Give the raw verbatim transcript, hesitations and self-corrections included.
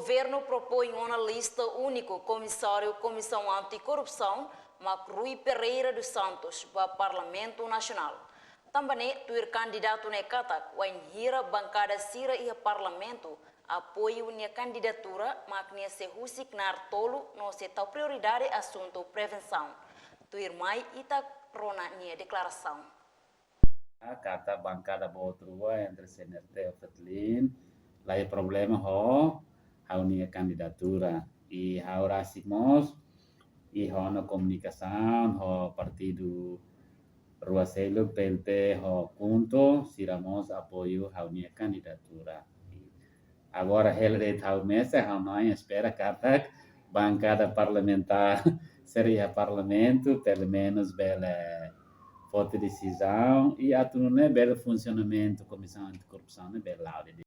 Governu propoin ona lista úniku komisáriu Komisaun Antikorrupsaun, mak Rui Pereira dos Santos, ba Parlamentu Nasionál. Tanba ne'e, tuir kandidatu ne'e katak, wainhira bankada sira iha Parlamentu apoiu nia kandidatura, mak nia sei husik knaar tolu no sei tau prioridade asuntu prevensaun. Tuirmai ita rona nia deklarasaun. Katak bankada boot rua entre C N R T ho Fretilin, la iha problema ho ha'u-nia kandidatura. I ha'u rasik mós, i ho ona komunikasaun ho partidu rua seluk, P L P ho KHUNTO, sira mós apoiu ha'u-nia kandidatura. Agora, hela de'it ha'u mesak, ha'u hanoin, espera katak bankada parlamentár sira iha Parlamentu, pelumenus bele foti desizaun, i atu nune'e bele funsionamentu Komisaun Antikorrupsaun ne'e bele la'o didi'ak.